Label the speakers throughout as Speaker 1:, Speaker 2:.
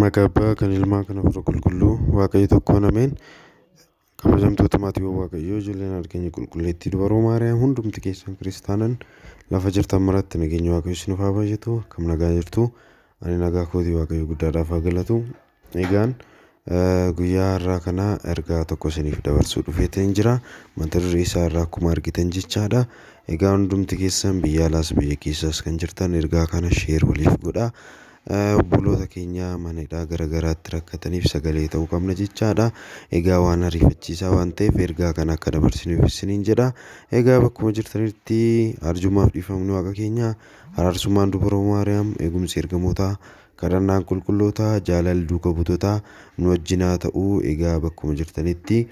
Speaker 1: Maqaa Abbaa kan Ilmaa kan Hafuura Qulqulluu Waaqayyo tokkoon ameen. Kabajamtoota maatiiwwan Waaqayyoo ijoolleen arganya qulqulleettii dubaroo Maariyaam hundumti keessan kiristaanan lafa jirtan maratti nageenya Waaqayyo isiniif haa baay'atu. Akkam nagaa jirtu? Ani nagaa kootii Waaqayyo guddaadhaaf haa galatu. Egaan guyyaa har'aa kana ergaa tokko isiniif dabarsuu dhufeetiin jira. Mata duree isaa irraa akkuma argitan jechaadha. Egaa hundumti keessan biyya alaas biyya keessaas kan jirtan ergaa kana share waliif godhaa. Obboloota keenya mana hidhaa gara garaatti rakkataniif sagalee ta'uu qabna jechaadha. Egaa waan ariifachiisaa waan ta'eef ergaa kana akka dabarsinuuf isiniin jedha. Egaa bakkuma jirtanitti arjummaaf dhiifamni Waaqa keenyaa, araarsummaan dubaroo Maariyaam, eegumsi ergamootaa, kadhannaan qulqullootaa, jaalalli duuka buutootaa nu wajjin haa ta'u. Egaa bakkuma jirtanitti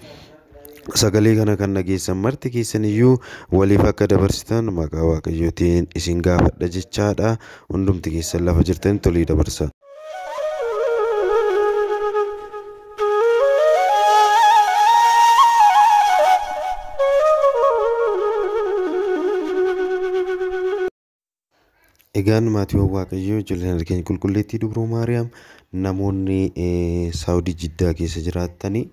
Speaker 1: sagalee kana kan dhageessan marti keessan iyyuu waliif akka dabarsitan maqaa Waaqayyootiin isin gaafadha jechaadha. Hundumti keessan lafa jirtanitti olii dabarsa. Egaan maatiiwwan Waaqayyoo ijoolleen arganya qulqulleettii dubroo Maariyaam namoonni Saawudii Jiddaa keessa jiraatanii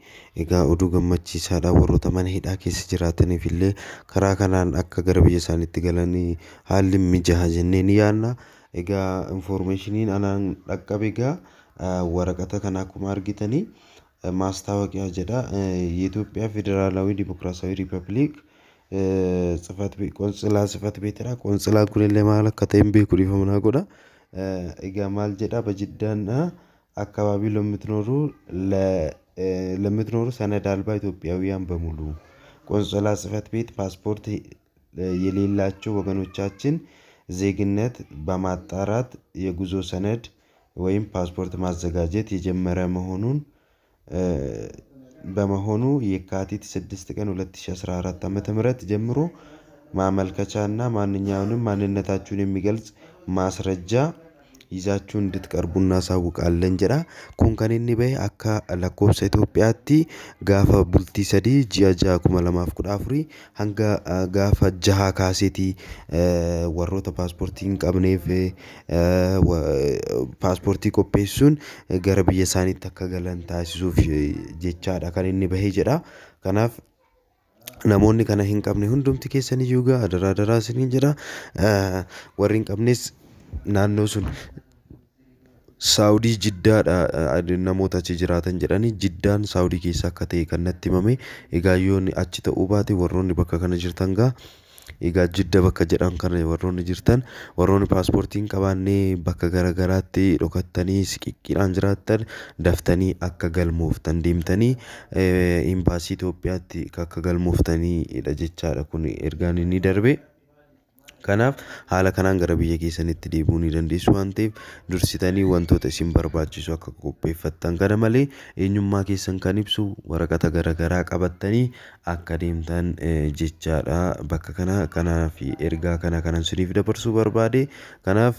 Speaker 1: egaa oduu gammachiisaadha warroota mana hidhaa keessa jiraataniif illee karaa kanaan akka gara biyya isaaniitti galanii haalli mijaha jennee ni yaadna. Egaa infoormeeshiniin anaan dhaqqabe egaa waraqata kana akkuma argitanii ማስታወቂያ jedha የኢትዮጵያ ፌዴራላዊ ዲሞክራሲያዊ ሪፐብሊክ ጽሕፈት ቤት ቆንስላ ጽሕፈት ቤትidha. Qoonsilaa kunillee maal akka ta'e hin beeku dhiifama naa godha. Egaa maal jedha በጅዳና አካባቢ ለምትኖሩ ሰነድ አልባ ኢትዮጵያውያን በሙሉ ቆንስላ ጽሕፈት ቤት ፓስፖርት የሌላቸው ወገኖቻችን ዜግነት በማጣራት የጉዞ ሰነድ ወይም ፓስፖርት ማዘጋጀት የጀመረ መሆኑን በመሆኑ የካቲት 6 ቀን 2014 ዓ.ም ጀምሮ ማመልከቻና ማንኛውንም ማንነታችሁን የሚገልጽ ማስረጃ ይዛችሁ እንድትቀርቡ እናሳውቃለን jedha. Kun kan inni bahe akka lakkoofsa Itoophiyaatti gaafa bultii 3 ji'a 6 2014 hanga gaafa 6 kaaseetii warroota paaspoortii hin qabneef paaspoortii qopheessuun gara biyya isaaniitti akka galan taasisuuf jechaadha kan inni bahe jedha. Kanaaf namoonni kana hin qabne hundumti keessan iyyuu gaa adaraa adaraa isiniin jedha. Warri hin qabnes naannoo sun Saawudii Jiddaadha namoota achi jiraatan jedhanii Jiddaan Saawudii keessa akka ta'e kan natti himame. Egaa yoo achi ta'uu baate warroonni bakka kana jirtan gaa egaa Jidda bakka jedhan kana warroonni jirtan warroonni paaspoortii hin qabaanne bakka gara garaatti dhokattanii siqiqqiidhaan jiraattan daftanii akka galmooftan deemtanii imbaasii Itoophiyaatti akka galmooftanidha jechaadha kun ergaan inni darbe. Kanaaf haala kanaan gara biyya keessanitti deebi'uu ni dandeessu waan ta'eef dursitanii wantoota isin barbaachisu akka qopheeffattan kana malee eenyummaa keessan kan ibsu waraqata gara garaa qabattanii akka deemtan jechaadha. Bakka kana kanaaf ergaa kana kanan isiniif dabarsuu barbaade. Kanaaf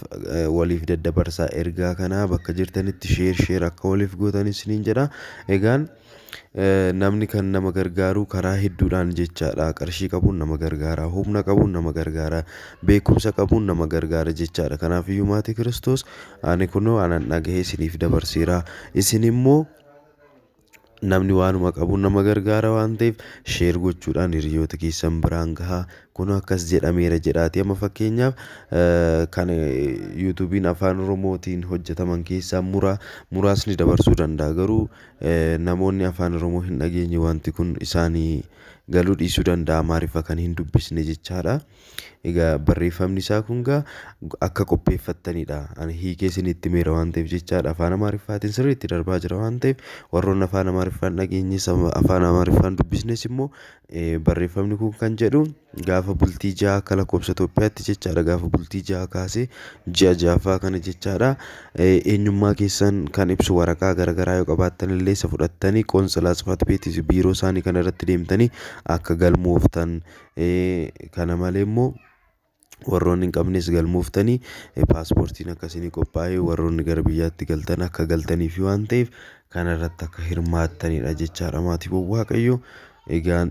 Speaker 1: waliif daddabarsaa ergaa kana bakka jirtanitti sheer sheer akka waliif gootan isiniin jedha. Egaan namni kan nama gargaaru karaa hedduudhaan jechaadha. Qarshii qabuun nama gargaara, humna qabuun nama gargaara, beekumsa qabuun nama gargaara jechaadha. Kanaafiyyuu maatii Kiristoos ani kunoo anan dhagahee isiniif dabarseera. Isin immoo namni waanuma qabuun nama gargaara waan ta'eef sheer gochuudhaan hiriyoota keessan biraan gahaa. Kun akkas jedhameera jedhaati. Amma fakkeenyaaf kan yuutuubiin afaan Oromootiin hojjetaman keessaa muraasni dabarsuu danda'a. Garuu namoonni afaan Oromoo hin dhageenye wanti kun isaanii galuu dhiisuu danda'a. Amaariffa kan hin dubbisne jechaadha. Egaa barreeffamni isaa kun gaa akka qopheeffattanidha. Ani hiikee isinitti himeera waan ta'eef jechaadha. Afaan Amaariffaatiin sirriitti darbaa jira waan ta'eef warroonni afaan Amaariffaan dhageenyes afaan Amaariffaan dubbisnes immoo barreeffamni kun kan jedhu gaafa bultii 6 akka lakkoofsa Itoophiyaatti jechaadha. Gaafa bultii 6 kaasee ji'a 6ffaa kana jechaadha. Eenyummaa keessan kan ibsu waraqaa garaagaraa yoo qabaattan illee isa fudhattanii qoonsilaa ጽሕፈት ቤት biiroo isaanii kana irratti deemtanii akka galmooftan kana malee immoo warroonni hin qabnes galmooftanii paaspoortiin akkasii qophaa'ee warroonni gara biyyaatti galtan akka galtaniif waan ta'eef kana irratti akka hirmaattanidha jechaadha. Maatiiwwan Waaqayyoo Egaan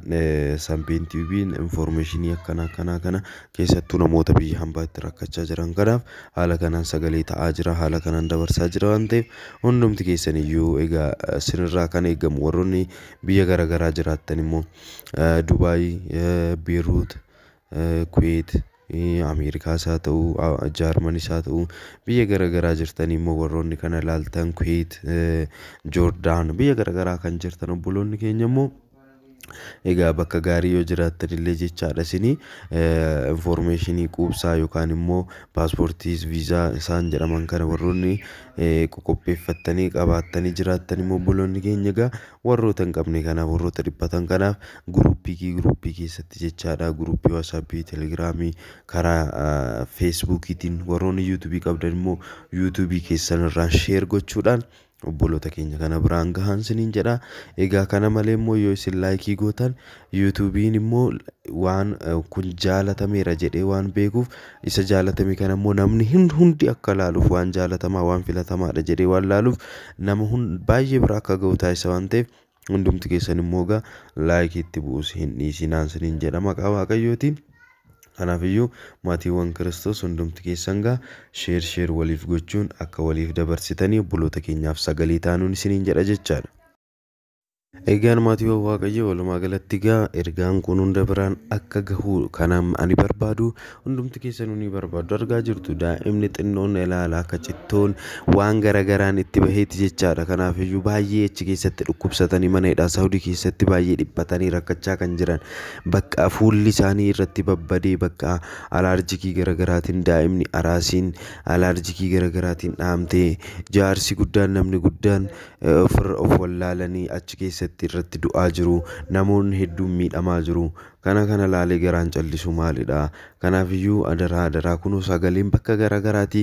Speaker 1: Sampeen TV'n infoormeeshinii akkana akkanaa kana keessattuu namoota biyya hambaatti rakkachaa jiran kanaaf haala kanaan sagalee ta'aa jira, haala kanaan dabarsaa jira waan ta'eef hundumti keessan iyyuu egaa isinirraa kan eegamu warroonni biyya garaagaraa jiraattan immoo Dubaay, Beeruut, Kuweet, Ameerikaas haa ta'u, Jaarmanis haa ta'u, biyya garaagaraa jirtan immoo warroonni kana ilaaltan Kuweet, Joordaan, biyya garaagaraa kan jirtan obboloonni keenya immoo egaa bakka gaarii yoo jiraattan illee jechaadha isinii infoormeeshinii quubsaa yookaan immoo paaspoortiis viizaa isaan jedhaman kana warroonni qopheeffattanii qabaattanii jiraattan immoo obboloonni keenya egaa warroota hin qabne kanaaf warroota dhiphatan kanaaf guruppii keessatti jechaadha, guruppii waasaappii, telegiraamii, karaa feesbuukiitiin warroonni yuutuubii qabdan immoo yuutuubii keessan irraan sheer gochuudhaan obboloota keenya kana biraan gahaan isiniin jedha. Egaa kana malee immoo yoo isin laayikii gootan yuutuubiin immoo waan kun jaalatameera jedhee waan beekuuf isa jaalatame kana immoo namni hundi akka laaluuf waan jaalatamaa waan filatamaadha jedhee waan laaluuf nama baay'ee bira akka ga'u taasisa waan ta'eef hundumti keessan immoo egaa laayikii itti bu'us hin dhiisinaan isiniin jedha maqaa Waaqayyootiin. Kanaafiyyuu maatiiwwan Kiristoos hundumti keessan gaa sheer sheer waliif gochuun akka waliif dabarsitanii obboloota keenyaaf sagalee taanuun isiniin jedha jechaadha. Egaan maatiiwwan Waaqayyoo walumaa galatti egaa ergaan kun hunda biraan akka gahu kanaan ani barbaadu hundumti keessanuu ni barbaadu. Argaa jirtu daa'imni xinnoon ilaala akka cittoon waan garagaraan itti baheeti jechaadha. Kanaafiyyuu baay'ee achi keessatti dhukkubsatanii mana hidhaa Saawudii keessatti baay'ee dhiphatanii rakkachaa kan jiran bakka fuulli isaanii irratti babbadee bakka alaarjikii garagaraatiin daa'imni araasiin alaarjikii garagaraatiin dhaamtee jaarsi guddaan namni guddaan ofirra of wallaalanii achi keessatti irratti du'aa jiru, namoonni hedduun miidhamaa jiru. Kana kana laalee garaan callisu maalidha? Kanaafiyyuu adaraa adaraa kunoo sagaleen bakka garaagaraatii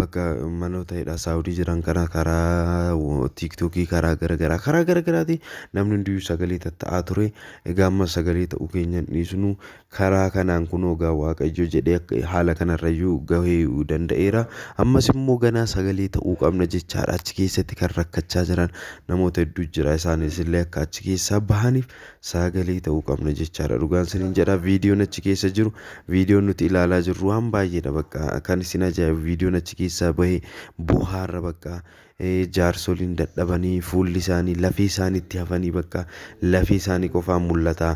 Speaker 1: bakka manoota hidhaa Saawudii jiran kana karaa tiiktookii karaa garagaraa karaa garagaraatii namni hundiyyuu sagalee tatta'aa ture. Egaa amma sagalee ta'uu keenya hin dhiisnu karaa kanaan kunoo egaa Waaqayyo jedhee haala kanarrayyuu gahuu danda'eera. Ammas immoo ganaa sagalee ta'uu qabna jechaadha. Achi keessatti kan rakkachaa jiran namoota hedduu jira. Isaanis illee akka achi keessaa bahaniif sagalee ta'uu qabna jechaadha. Dhugaan isiniin jedha viidiyoon achi keessa jiru viidiyoon nuti ilaalaa jirru waan baay'eedha bakka kan isin ajaa'ibu viidiyoon achi keessaa bahe buhaarra bakka jaarsoliin dadhabanii fuulli isaanii lafee isaaniitti hafanii bakka lafee isaanii qofaan mul'ata.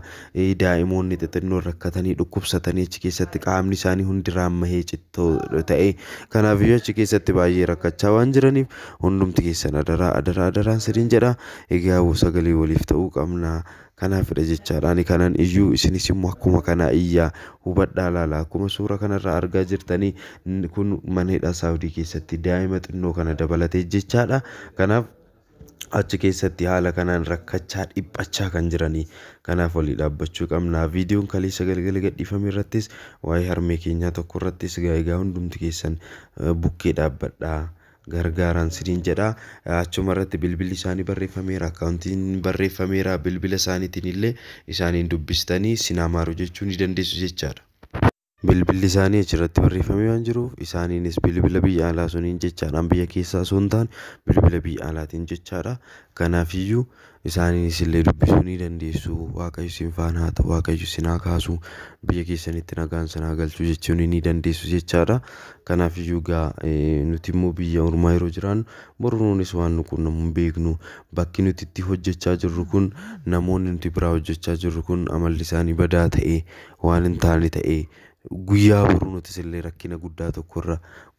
Speaker 1: Daa'imoonni xixinnoon rakkatanii dhukkubsatanii achi keessatti qaamni isaanii hundi raammahee cittoo ta'e. Kanaafiyyuu achi keessatti baay'ee rakkachaa waan jiraniif hundumti keessan adaraa adaraa adaraan isiniin jedha. Egaa sagalee waliif ta'uu qabna. Kanaafidha jechaadha. Ani kanan iyyuu isinis immoo akkuma kanaa iyyaa hubadhaa laala. Akkuma suura kanarraa argaa jirtanii kun mana hidhaa Saawudii keessatti daa'ima xinnoo kana dabalatee jechaadha. Kanaaf achi keessatti haala kanaan rakkachaa dhiphachaa kan jiranii kanaaf walii dhaabbachuu qabna. Viidiyoon kaleessa galgala gadhiifame irrattis waa'ee harmee keenyaa tokko irrattis egaa hundumti keessan bukkee dhaabbadhaa. Gargaaraan isiniin jedha. Achuma irratti bilbilli isaanii barreeffameera, akkaawuntiin barreeffameera, bilbila isaaniitiin illee isaaniin dubbistanii sinaa maaru jechuu ni dandeessu jechaadha. Bilbilli isaanii achirratti barreeffamee waan jiruuf isaaniinis bilbila biyya alaa suniin jechaadhaan biyya keessaa osoo hin taane bilbila biyya alaatiin jechaadha. Kanaafiyyuu isaaniinis illee dubbisuu ni dandeessu. Waaqayyo isin faana haa ta'u, Waaqayyo isin haa kaasu, biyya keessanitti nagaan isin haa galchu jechuun ni dandeessu jechaadha. Kanaafiyyuu egaa nuti immoo biyya ormaa yeroo jiraannu boru nuunis waan nu quunnamu hin beeknu. Bakki nuti itti hojjechaa jirru kun namoonni nuti biraa hojjechaa jirru kun amalli isaanii badaa ta'ee waan hin taane ta'ee guyyaa boruu nutis illee rakkina guddaa tokkorra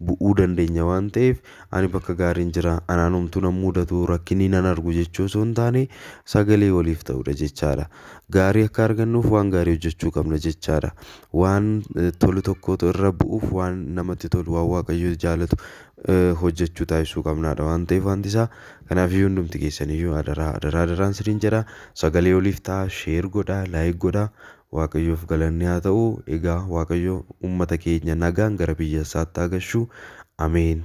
Speaker 1: bu'uu dandeenya waan ta'eef ani bakka gaariin jira anaan homtuu nan mudatu rakkinni nan argu jechuu osoo hin taane sagalee waliif ta'uudha jechaadha. Gaarii akka argannuuf waan gaarii hojjechuu qabna jechaadha. Waan tolu tokkotu irra bu'uuf waan namatti tolu waan Waaqayyo jaalatu hojjechuu taasisuu qabnaadha waan ta'eef wanti isaa kanaafiyyuu hundumti keessaniyyuu adaraa adaraa adaraan isiniin jedha sagalee waliif ta'a sheer godhaa laayik godhaa. Waaqayyoof galanni haa ta'u. Egaa Waaqayyo uummata keenya nagaan gara biyya isaatti haa galchu. Ameen.